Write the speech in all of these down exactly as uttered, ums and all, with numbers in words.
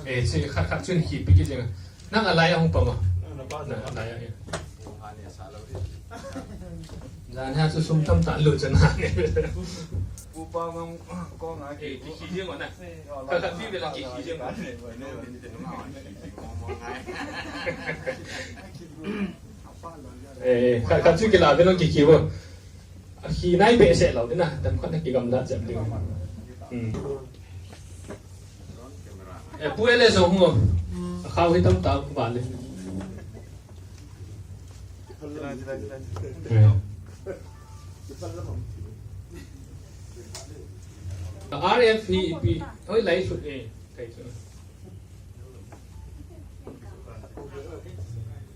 Eh, si khat khat chun kipi kit jeng. Nang alai a hung pang o. Nang alai a. Jan ha chu sum tam ta lo chan ha ne. Pu Pa Ngam ko nga ki. Eh, ki ki jeng o na. Khat khat pi ve la ki ki jeng o. Eh, khat, khat chu kila ve nong ki ki vo. A khi nai behseh lou ding na, tam khat na kigamla chem ding. Hmm. Eh, Pu L S o hung o. A khao hi tam ta va le. Eh. R F hi ipi, hoi lai sut eh. Thei chu.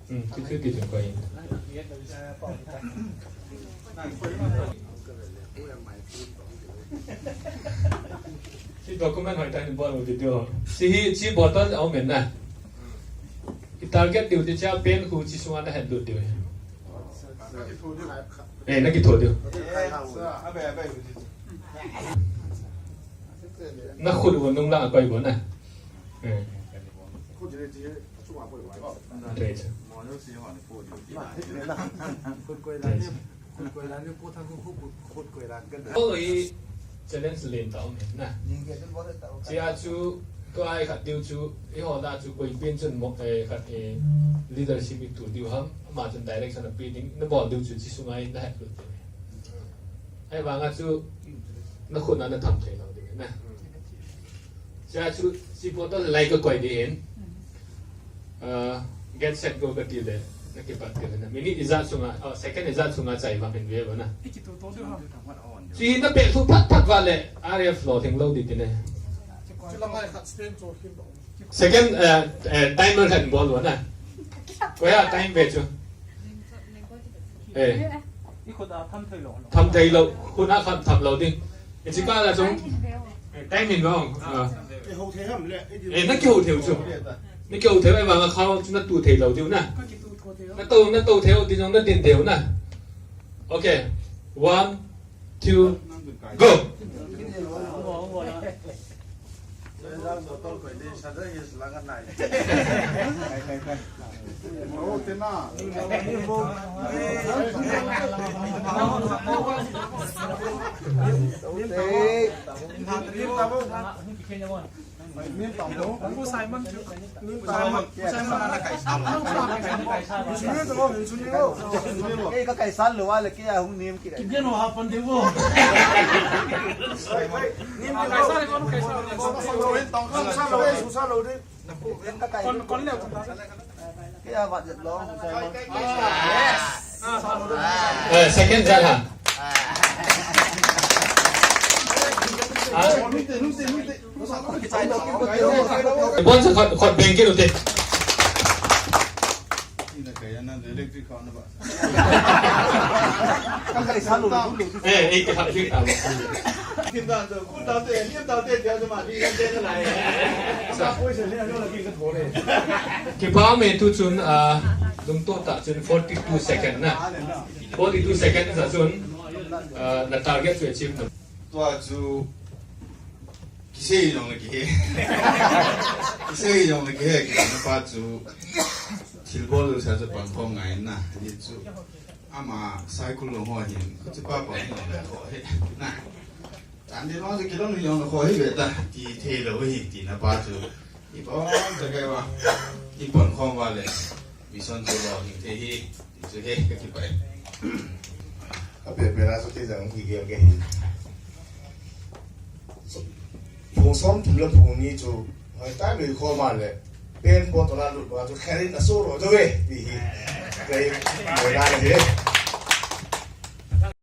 Hmm, chu chu ti chu koi. Si document hoi ta ni bol u ti tu. Si hi, si bottle a um in na. I target diu ti cha pen khu chi sunga na het lut diu. Eh, na kitho diu. Na khut u nung lang a koi bon na. Eh. Right. Right. Ol hi challenge len ta um hin na. Chia chu, tua i khat diu chu, i ho da chu, koi pen chun mo, eh, khat, eh, leadership i tu diu ham, ama chun direction a pe ding, na bol diu chu, chi sunga i na het lut diu. Ahivanga chu, na khut a na tham thei lou diu na. Chia chu, si po to lai ka koi ding hin. Ah, get set go ka ti le, na kipat ka le na. Minute ijat sunga, oh, second ijat sunga chai vang hin ve ba na. Si na pe thu phat phat va le, R F lo theng lo di ti ne. Second, eh, eh, timer khat bol va na. Ko ya time ve chu. Eh. I khut a tham thei lou. Tham thei lou. Khut a khat tham lou ding. I chi ka la chung. Eh, time in vang. Ah. Eh, na kihou thei u chu. Na kihou thei u, ahivang a khao chu na tu thei lou diu na. Na tu, na tu thei u, ti jong na din thei u na. Okay. One, two, go. Kei ka kaisal lou a le, kei a hung nem kit. Kigen ho hapan de vo. Kon, kon leo. Kei a vat jet lou. Eh, second jal ha. Ah. Bon sa khot, khot beng kit u te. Eh, eh, kihap kit ta. Kipa me tu chun, ah, lungto ta chun forty-two second na. Forty-two seconds a chun, ah, na target chu achieve na. Tua chu kisei jong le kihe. Kisei jong le kihe, kina pa chu thilbol sa chu pankhom ngai na. Ni chu ama cycle lo ho hin, chu pa pa hin le ho he. Na. Chan di lo chu kilom ni jong le ho hi ve ta. Ti thei lou hi, tina pa chu. I pa ta kai va. I pankhom va le. Mission chu lo hi te hi, ti chu he, ka kipai. A pe pe la so te jang ki ge ge hi. Phung som thum le phung ni chu, hoi tai lui kho ma le, pen po to la lut ba chu kherin a so ro jo ve, ti hi. Kai, mo la le he.